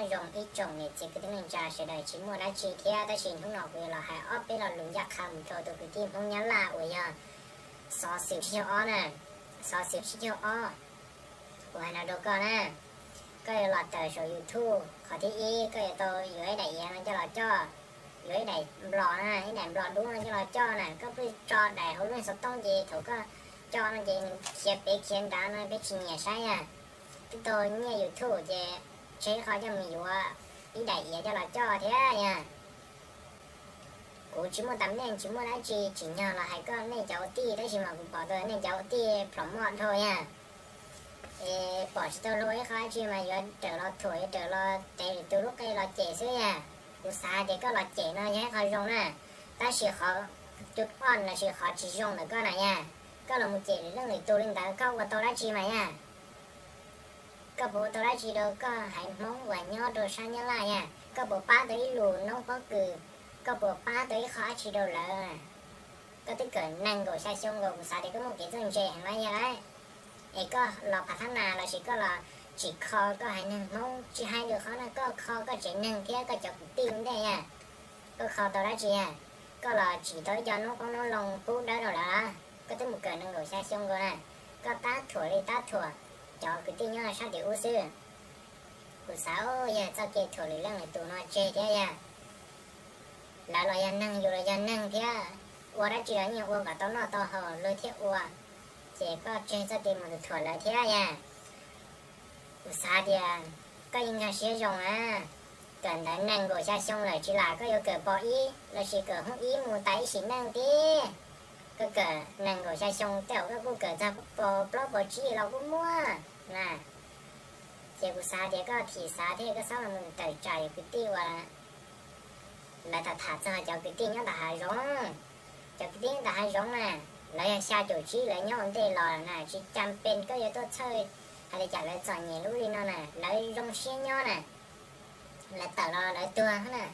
Nyob zoo ib tsoom niam txiv kwv tij neej tsa sawv daws, tsis muaj dab tsi thiab, tab sis hnub no kuv yuav los hais ob peb lo lus ncaj qha mus rau tus kwv tij Hmoob Nyab Laj uas yog xov xwm tsib caug ob na, xov xwm tsib caug ob. Kuv hais no rau koj na, koj yuav los tawm saum YouTube, qhov thib ib koj yuav tau yuav ib daim iav no coj los coj, yuav ib daim nplog na, ib daim nplog dub no coj los coj na. Koj pheej tso daim hauv lub xov tooj ces thaum koj coj no ces nws khiav pem khiav nrad no peb tsis nyiam saib yag. Twb tau nyiaj YouTube ces tseg qhov coj mus yuav ib daim iav coj los coj thiab yag. Kuv tsis muaj tam nej, tsis muaj dab tsi, tsim nyog los hais koj nej cov ua tij, tab sis mas kuv pom tau nej cov ua tij plhom moj dhau yag. Es pom tsis tau luag ib qho dab tsi mas yuav rawm los thuam, yuav rawm los tev lwm tus lub qe los cem xwb yag. Kuv xav hais tias koj los cem no yog ib qho zoo na, tab sis qhov cub oj lossis qhov tsis zoo ntawm koj na yag, koj los mus cem lwm leej lwm tus li ntawd koj ua tau dab tsi mas yag? Koj puas ua tau dab tsi rau koj haiv Hmoob uas nyob rau sab Nyab Laj yag? Koj puas pab tau ib lus noob pob kws? Koj puas pab tau ib qho dab tsi rau lawv? Koj twb kawm nees nkaum xya xyoo nkaus, kuv xav tias koj muaj kev txawj ntse heev lawm yag lauj. Es koj los phav thab nas lossis koj los tsim kho koj haiv neeg Hmoob, tsis hais lwm qhov no, koj kho koj tsev neeg thiab koj cov kwv tij ua ntej yag. Koj kho tau dab tsi yag? Koj los tsim tau ib co noob qoob noob loo pub dawb rau lawv. Koj twb mus kawm nees nkaum xya xyoo nkaus na, koj tab thuam li tab thuam cov kwv tij nyob sab tim ub xwb. Kuv xav yog txoj kev thuam lwm leej lwm tus no tseg thiab yag. Lawv los yog neeg, yus los yog neeg thiab, ua dab tsi los yeej ua kom tau noj tau haus luag thiaj ua, ces koj tseg txoj kev mus thuam lawv thiab yag. Kuv xav tias koj yeej nkag siab zoo na, kawm ntawv nees nkaum xya xyoo lawm tsis lam koj yuav kawm pos ib lossis kawm hoob ib mus tas ib sim neej tib. Koj kawm nees nkaum xya xyoo tej zaum koj kuj kawm txog pos plaub pos tsib los kuj muaj na. Ces kuv xav tias koj thim xav thiab koj txhob los mus tawm tsam yus kwv tij uas lawv tham tham txog cov kwv tij nyob tom hav zoov. Cov kwv tij nyob tom hav zoov na, lawv yog xya caum tsib lawv nyob ua ntej los na, tsis cas pes koj yuav tuaj txhawj hais tias cas lawv txom nyem lub li no na, lawv zoo siab nyob na, lawv tawm los lawv tuag na.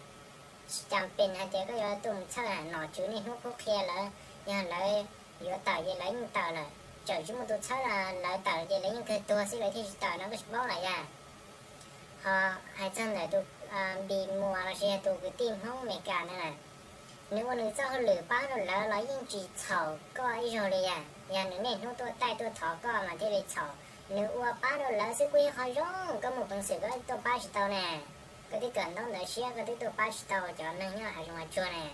Tsis cas pes hais tias koj yuav tuaj mus txhawj na, nom tswv niaj hnub qhuab qhia lawv, yog lawv yuav tawm ces lawv yeej tawm lawm, txawm tsis muaj tus txhawb los lawv tawm ces lawv yeej kawg tuag xwb lawv thiaj tsis tawm no koj tsis paub lawm yag. Ho hais txog ntawm tus Npis Muas lossis yog tus kwv tij Hmoob Amelikas ntawd na, nws ua nws txoj hauj lwm pab rau lawv los yeej tsis txhaum koj ib zaug li yag. Yog nws niaj hnub tuaj taij tuaj thov koj mas thiaj li txhaum. Nws ua pab rau lawv xwb kuj yog qhov zoo, koj muaj peev xwm koj tuaj pab tsis tau ne. Koj twb kawm ntaub ntawv siab koj twb tuaj pab tsis tau cov neeg nyob hav zoov hav tsuag ne.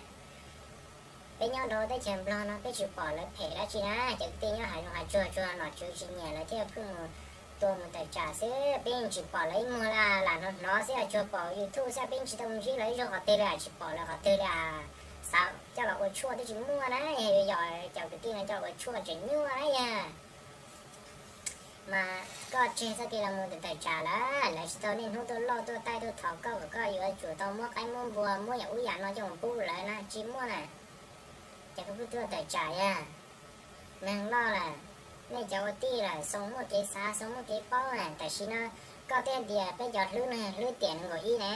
Peb nyob rau teb chaws Nplog no peb tsis pom lawv phem dab tsi na, cov kwv tij nyob hav zoov hav tsuag tsuag nom tswv tsis nyiam lawv thiaj pheej mus tua mus tawm tsam xwb, peb yeej tsis pom lawv ib muag li, lam hnov hnov xwb, tsuas pom YouTube xwb, peb yeej tsis tau mus ntsib lawv ib zaug qhov twg li, tsis pom lawv qhov twg li. Xav coj los ua tshuaj twb tsis muaj na, yog yuav yog cov kwv tij no coj los ua tshuaj tseem nyuaj na yag. Mas koj tseg txoj kev los mus tawm tsam lawv, lawv tsis tau niaj hnub tuaj loj tuaj taij tuaj thov koj kom koj yuav tsum tau muab qaib muab npua muab yam ub yam no coj mus pub lawv na, tsis muaj na. Ces koj kuj tuaj tawm tsam yag. Neeg loj lawm, nej cov ua tij lawm xoo muaj kev xav xoo muaj kev paub na, tam sim no koj twb tias peb cov hlwb no hlwb tiam nees nkaum ib ne.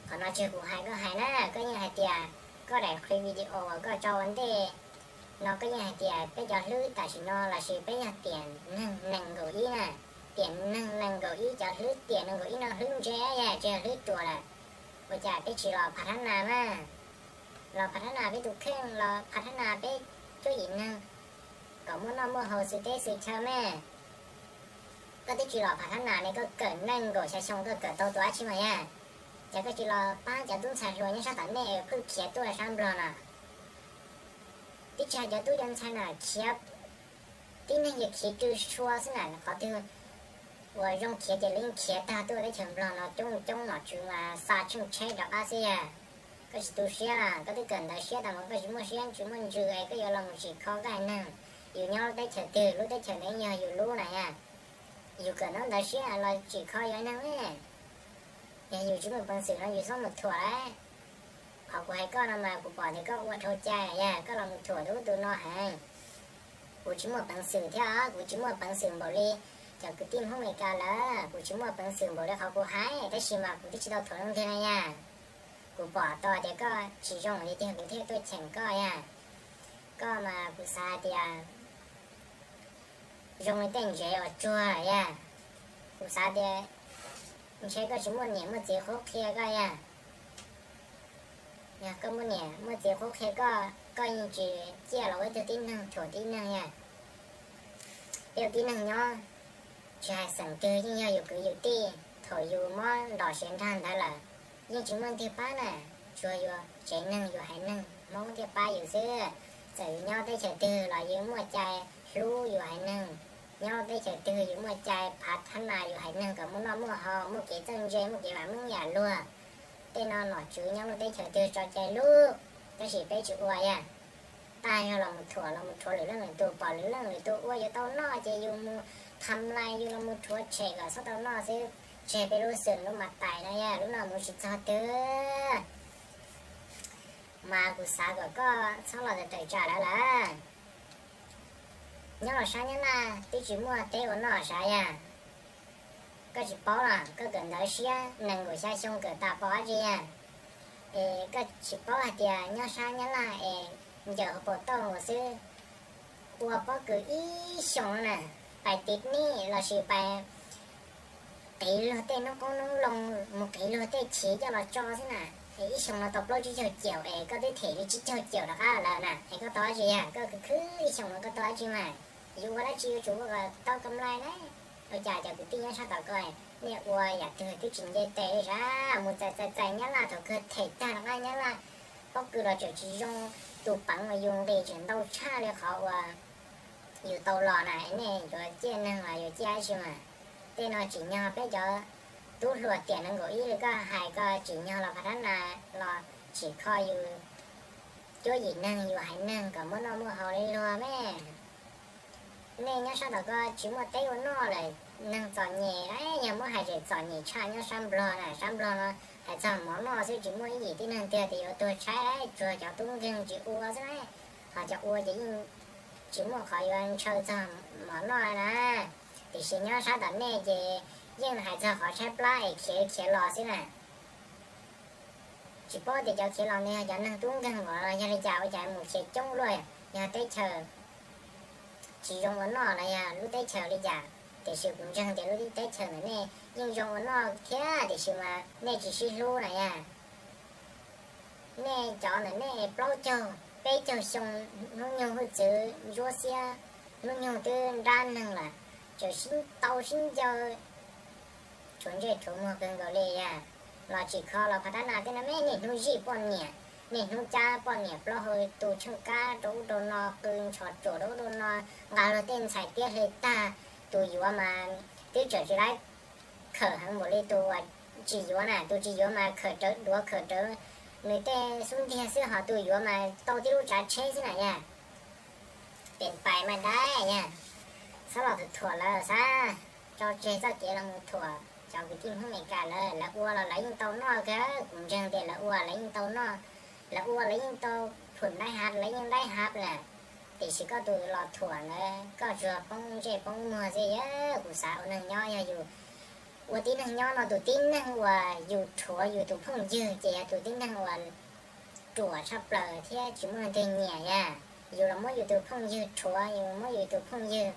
Qhov no tsis yog kuv hais koj hais na, koj yeej hais tias koj daim clip video uas koj tso ua ntej no koj yeej hais tias peb cov hlwb tam sim no lossis peb yog tiam neeg nees nkaum ib na. Tiam neeg nees nkaum ib, cov hlwb tiam nees nkaum ib no hlwb ntse yag, tsis yog hlwb ruam lawm. Ua cas peb tsis los phav thab nas na, los phav thab nas peb tus kheej, los phav thab nas peb cuab yim neeg kom muaj noj muaj haus xwm teb xwm chaw me. Koj twb tsis los phav thab nas ne, koj kawm nees nkaum xya xyoo koj kawm tau tus dab tsi mas yag? Ces koj tsis los pab cov tub ntxhais hluas nyob sab tom nej phwj khiav tuaj sab Nplog no. Twb tsis hais cov tub cov ntxhais na, khiav, tib neeg ces khiav rw sua xwb na, qhov twg uas zoo khiav ces lawv yeej khiav tag tuaj teb chaws Nplog no coob coob, nom tswv mas xa tsheej tsheb rov qab xwb yag. Koj tsis tu siab, koj twb kawm ntawv siab tas mus koj tsis muaj siab tsis muaj ntsws es koj yuav los mus tsim kho koj haiv neeg. Yus nyob lub teb chaws twg lub teb chaws ntawd yog yus lub na yag. Yus kawm ntaub ntawv siab los tsim kho yus haiv neeg ne. Yog yus tsis muaj peev xwm no yus txhob mus thuam lawm. Qhov kuv hais koj no mas kuv pom tias koj ua dhau cai yag, koj los mus thuam tus ub tus no heev. Kuv tsis muaj peev xwm thiab, kuv tsis muaj peev xwm npaum li cov kwv tij Hmoob Amelikas lawm, kuv tsis muaj peev xwm npaum li qhov kuv hais, tab sis mas kuv twb tsis tau thuam leej twg na yag. Kuv pom tau tias koj tsis zoo li tiag kuv thiaj tuaj cheem koj yag. Koj mas kuv xav hais tias zoo li tej ntsev uas tsuag yag. Kuv xav tias Ntshe koj tsis muaj niam muaj txiv qhuab qhia koj yog. Yog koj muaj niam muaj txiv qhuab qhia koj, koj yeej tsis ciaj los ua ib tug tib neeg thuam tib neeg yog. Peb ua tib neeg nyob, tsis hais xeem twg yeej yog yus kwv yus tij, thaum yus mob ntom siav nrag ntawd lawm, yeej tsis muaj leej twg pab na, tsuas yus tsev neeg yus haiv neeg Hmoob thiaj pab yus xwb. Txawm yus nyob teb chaws twg los yus muaj cai hlub yus haiv neeg, nyob teb chaws twg yus muaj cai phav thab nas yus haiv neeg kom muaj noj muaj haus, muaj kev txawj ntse, muaj kev vam meej yam luag. Tej no nom tswv nyob lub teb chaws twg tso cai hlub, tab sis peb tsis ua yog. Tag yog los mus thuam los mus rhuav lwm leej lwm tus, pom lwm leej lwm tus ua yuav tau noj ces yus mus tham lais yus los mus rhuav tshem kom txhob tau noj xwb, tseg peb lub xwm lub mas tais no yog lub no mus tsis txog twg. Mas kuv xav kom koj txhob los tawm tsam lawv lawm. Nyob los sab Nyab Laj twb tsis muaj teb ua noj sav yog. Koj tsis paub los koj kawm ntawv siab nees nkaum xya xyoo kawm tas pom dab tsi yog? Es koj tsis paub hais tias nyob sab Nyab Laj es ncaws hauv paus tauj mus xwb, ua pob kws ib xyoos na, pais tiv nij lossis pais qiv luag tej noob qoob noob loo, mus qiv luag tej chiv coj los tso xwb na, es ib xyoos no tau plaub tsib caug caum es koj twb them li tsib caug caum rov qab lawm na, es koj tau dab tsi yog? Koj khwv khwv ib xyoos no koj tau dab tsi mas? Yuav ua dab tsi yuav tsum ua kom tau kam lais na. Ua cas cov kwv tij nyob sab tom koj, nej ua yam twg twb tsis nce tes li sav, mus txais txais txais Nyab Laj thaum kawg them tag rov qab Nyab Laj, pob kws los tseem tsis zoo, tus peev uas yus nqis tseem ntau tshaj li qhov uas yus tau los na, nej yuav ciaj neeg los yuav ciaj dab tsi mas? Tej no tsim nyog peb cov tub hluas tiam nees nkaum ib li koj hais ko tsim nyog los phav thab nas los tsim kho yus cuab yim neeg yus haiv neeg kom muaj noj muaj haus li luag me. Nej nyob sab tom ko tsis muaj teb ua noj lawm, neeg txom nyem, yog muab hais tseem txom nyem tshaj nyob sab Nplog na, sab Nplog no hais txog mov noj xwb tsis muaj ib yim tib neeg twg tias yuav tuag tshaib, tsuas cov tub nkeeg tsis ua xwb na, ho cov ua ces yeej tsis muaj qhov yuav ntshaw txog mov noj na. Tiam sis nyob sab tom nej ces yeej hais txog qhov tshaib plab es khiav khiav los xwb na. Tsis paub tias cov khiav los no yog cov neeg tub nkeeg los yog li cas ua cas mus khiav coob luaj, yog teb chaws tsis zoo ua noj los yog lub teb chaws li cas, tiam sis kuv ntseeg tias lub teb chaws ntawm nej yeej zoo ua noj thiab tiam sis mas nej tsis sib hlub na yog. Nej cov ntawm nej plaub caug peb caug xyoo, hnub nyoog hwj txwv ntsuab xiab, hnub nyoog twb nrab neeg lawm, tseem sib tau sib ncaw, tshuav ntsej tshuav muag kawg nkaus li yog. Los tsim kho los phav thab nas tej no me, niaj hnub zij poj niam, niaj hnub cab poj niam plaub hau, tu tsheej kab rau ub rau no, qw ntxhov tsuam rau ub rau no, nqa luag tej ntxhais tiab hle tag, tus yuav mas twb tseem tsis laib khawm heev npaum li tus uas tsis yuav na, tus tsis yuav mas khawm rawv duav khawm rawv nws tej xub ntiag xwb, ho tus yuav mas tau tib lub tsav tsheb xwb na yog. Pem pais mas dab yog, txhob los thuam lawv xav, tso tseg txoj kev los mus thuam cov kwv tij Hmoob Amelikas lawv, lawv ua los lawv yeej tau noj kawg, kuv ntseeg tias lawv ua lawv yeej tau noj, lawv ua lawv yeej tau phum daib hav, lawv yeej daib hav lawm. Tiam sis koj tus los thuam ntawd koj tsuas poob ntsej poob muag xwb yog. Kuv xav ua neeg nyob yog yus ua tib neeg nyob no tus tib neeg uas yus rhuav yus tus phooj ywg ces yog tus tib neeg uas ruam tshaj plaws thiab tsis muaj leej twg nyiam yog. Yus los muab yus tus phooj ywg rhuav, yus muab yus tus phooj ywg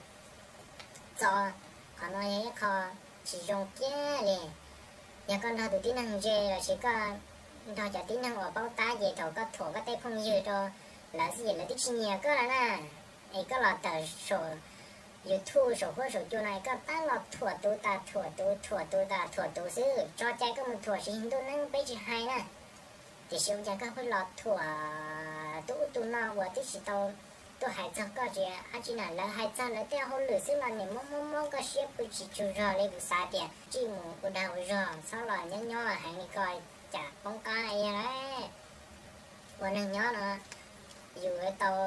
txo, qhov no yog ib qho tsis zoo kiag li. Yog koj nrog tus tib neeg ntse lossis koj nrog cov tib neeg uas paub tab ces thaum koj thuam koj tej phooj ywg rau lawv xwb ces lawv twb tsis nyiam koj lawm na. Es koj los tawm saum YouTube saum huab saum cua no es koj tab los thuam tus tas thuam tus, thuam tus tas thuam tus xwb, tso cai koj mus thuam siv ntuj neeb peb tsis hais na. Tiam sis ua cas koj pheej los thuam tus ub tus no uas twb tsis tau tuaj hais txog koj tsis dab tsi na, lawv hais txog lawv tej hauj lwm xwb los nim mob mob mob koj siab pw tsis tsaug zog li. Kuv xav tias tsij mus ua dag ua zog txhob los nyob nyob heev li ko cas poob qab ib yam. Ua neeg nyob no yus tau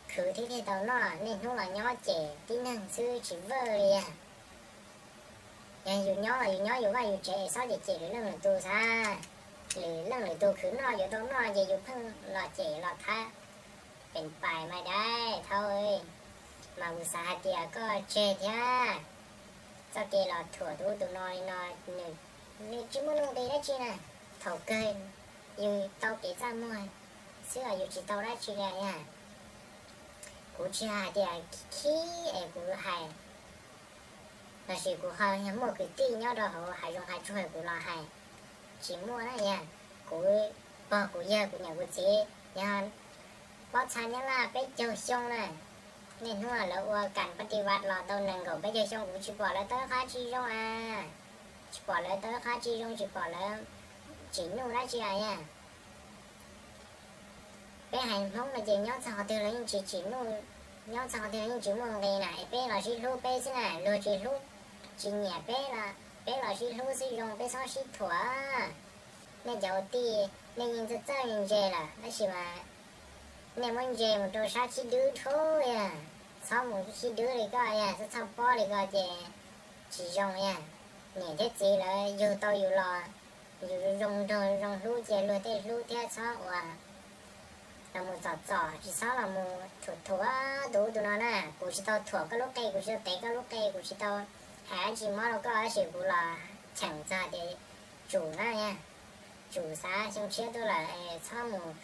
khwv thiab thiaj tau noj, niaj hnub los nyob cem tib neeg xwb tsis vwj li. Yog yus nyob los yus nyob yus vaj yus tsev es txhob cem cem lwm leej lwm tus xav. Lwm leej lwm tus khwv noj yuav tau noj ces yus pheej los cem los thab. Pem pais mas dab thaub, mas kuv xav hais tias koj tseg thiab. Txoj kev los thuam tus ub tus no li no, nws tsis muaj nuj nqis dab tsi na. Thaum kawg yus tau kev txaj muag xwb os, yus tsis tau dab tsi li yog. Kuv tsis hais tias khib es kuv hais, Tab sis kuv ho yog muaj kwv tij nyob rau hauv hav zoov hav tsuag kuv los hais, tsis muaj na yog. Kuv pog kuv yawg kuv niam kuv txiv yog pob txha Nyab Laj peb caug xyoo na. Niaj hnub lawv ua kas pab ti vaj los tau nees nkaum peb caug xyoo kuv tsis pom lawv tau qhov tsis zoo a. Tsis pom lawv tau qhov tsis zoo, tsis pom lawv tsim nuj dab tsi a yog. Peb haiv Hmoob no ces nyob txog qhov twg los yeej tsis tsim nuj, nyob txog qhov twg los yeej tsis muaj nqis na, es peb los sib hlub peb xwb na, luag tsis hlub, tsis nyiam peb los peb los sib hlub xwb zoo, peb txhob sib thuam. Nej cov ua tij nej yeej txawj txawj ntse lawm tab sis mas nej muab ntse mus rau sab khib dwb dhau yog, txhob mus khib dwb li koj yog, txhob txhoj pob li ko ces tsis zoo yog. Niam thiab txiv lawv yug tau yus los yus zoo nraug zoo hlub ces luag tej hlub thiab txhob ua los mus txom txom, tsis txhob los mus thuam thuam tus ub tus no na. Kuv tsis tau thuam koj lub qe, kuv tsis tau tev koj lub qe, kuv tsis tau hais dab tsi mob rau koj tab sis kuv los cheem txog tias tsum na, tsum xav xyoo tshiab tuaj lawm txhob mus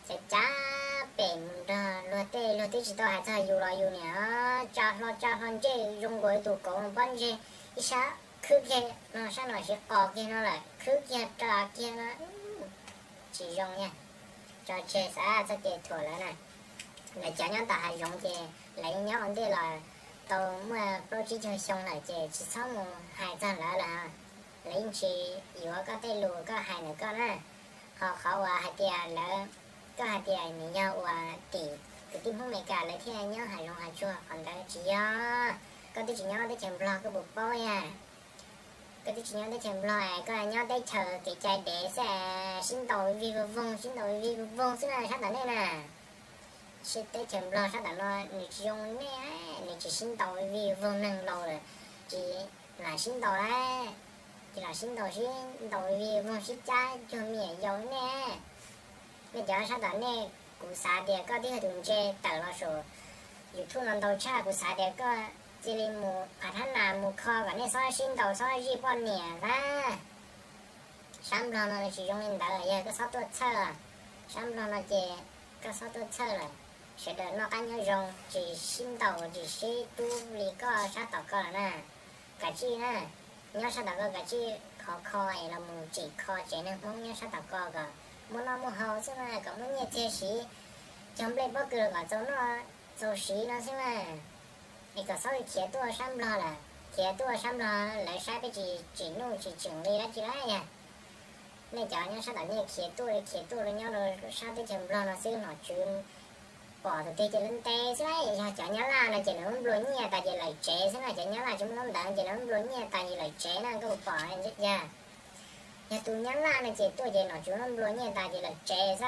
cav cav pem mus nrog luag tej, luag twb tsis tau hais txog yus los yus niam tsa hlo tsa hlo ntsej zoo nkaus tus kauv pob ntseg ib sab khwb kiag no sab no siv qos kiag no lawm khwb kiag ras kiag no tsis zoo yog. Tso tseg xav txoj kev thuam lawv na. Lawv cov nyob tom hav zoov ces lawv nyob ua ntej los tau muaj plaub tsib caug xyoo lawm ces tsis txhob mus hais txog lawv lawm. Lawv yeej tsis yuav koj tej lus koj hais ntawm koj na. Ho qhov uas hais tias lawv, koj hais tias nws yog uas tim kwv tij Hmoob Amelikas lawv thiaj nyob hav zoov hav tsuag, qhov ntawd tsis yog. Koj twb tsis nyob teb chaws Nplog koj puas paub yog? Koj twb tsis nyob teb chaws Nplog es koj nyob teb chaws kev cai dev xwb, sib ntaus vij vog voog, sib ntaus vij vog voog xwb na sab tom nej na. Teb chaws Nplog sab tom no nws tsis zoo nej, nws tsis sib ntaus vij vog voog neeg laus lawm, tsis lam sib ntaus lawm, tsis lam sib ntaus, sib ntaus vij vog voog sib cab cuag me nyuam yaus nej. Nej cov sab tom nej, kuv xav tias koj twb yog tus ntse tawm los saum YouTube no ntau tshaj, kuv xav tias koj cia li mus phav thab nas mus kho kom nej txhob sib ntaus txhob zij poj niam ntag. Sab Nplog no tsis zoo li ntawd, yog koj txhob tuaj txhawj. Sab Nplog no ces koj txhob tuaj txhawj lawm. Sawv daws noj qab nyob zoo, tsis sib ntaus tsis sib rub li koj sab tom koj lawm na. Kav tsij na, nyob sab tom koj kav tsij khov kho es los mus tsim kho tsev neeg Hmoob nyob sab tom koj kom muaj noj muaj haus xwb na, kom muaj nyiaj txiag siv, cog nplej pob kws los kom txaus noj txaus siv no xwb na. Es kom txhob khiav tuaj sab Nplog lawm, khiav tuaj sab Nplog lawv saib peb tsis tsim nuj tsis tsim nqi dab tsi lawm yog. Nej cov nyob sab tom nej khiav tuaj khiav tuaj rau nyob rau sab teb chaws Nplog no xwb nom tswv pom tus twg ces lawv ntes xwb. Yog cov Nyab Laj no ces lawv muab nplua nyiaj tas ces lawm tsev xwb na, cov Nyab Laj tsis muaj lub ntawd ces lawv muab nplua nyiaj tas ces lawm tsev na, koj puas pom yog? Yog tus Nyab Laj no ces tuaj ces nom tswv muab nplua nyiaj tas ces lawm tsev xwb.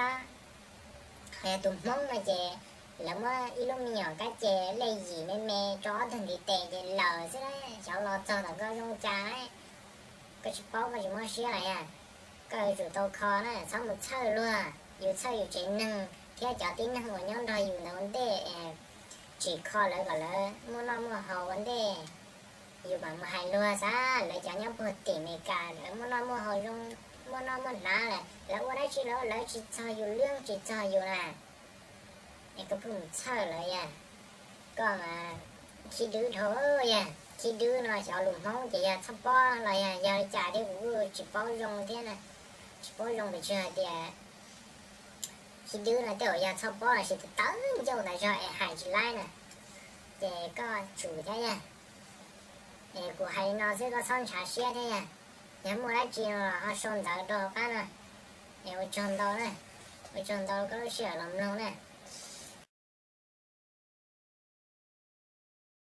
Ho yog tus Hmoob no ces lawv muab ib lub me nyuam kab ce lej yim me me tso ob tug ntiv tes ces lawm xwb na. Xyov los txog tom koj zoo cas, koj tsis paub koj tsis mob siab los yog. Koj yuav tsum tau kho na, txhob mus txhawj luag, yus txhawj yus tsev neeg thiab cov tib neeg uas nyob nrog yus ntawd ua ntej, tsim kho lawv kom lawv muaj noj muaj haus ua ntej. Yus mam mus hais luag xav, lawv cov nyob puag tim Amelikas lawv muaj noj muaj haus zoo, muaj noj muaj hnav lawm, lawv ua dab tsi los lawv tsis txog yus lwb tsis txog yus na. Es koj pheej mus txhawj lawv yog, koj mas khib dwb dhau yog. Khib dwb no xyov lus Hmoob ces yog txhob pob los yog, yog li cas thiab kuv kuj tsis paub zoo thiab na. Tsis paub zoo pes tsawg hais tias khib dwb no tej zaum yog txhob pob los sis tawv ncauj tas zog es hais tsis laib na. Ces koj tsum thiab yog. Es kuv hais li no xwb koj txhob ntshav siab thiab yog. Yog muaj dab tsi no los ho sau ntawv rau hauv qab no. Es ua tsaug ntau na, ua tsaug ntau koj lub sij hawm los mloog na.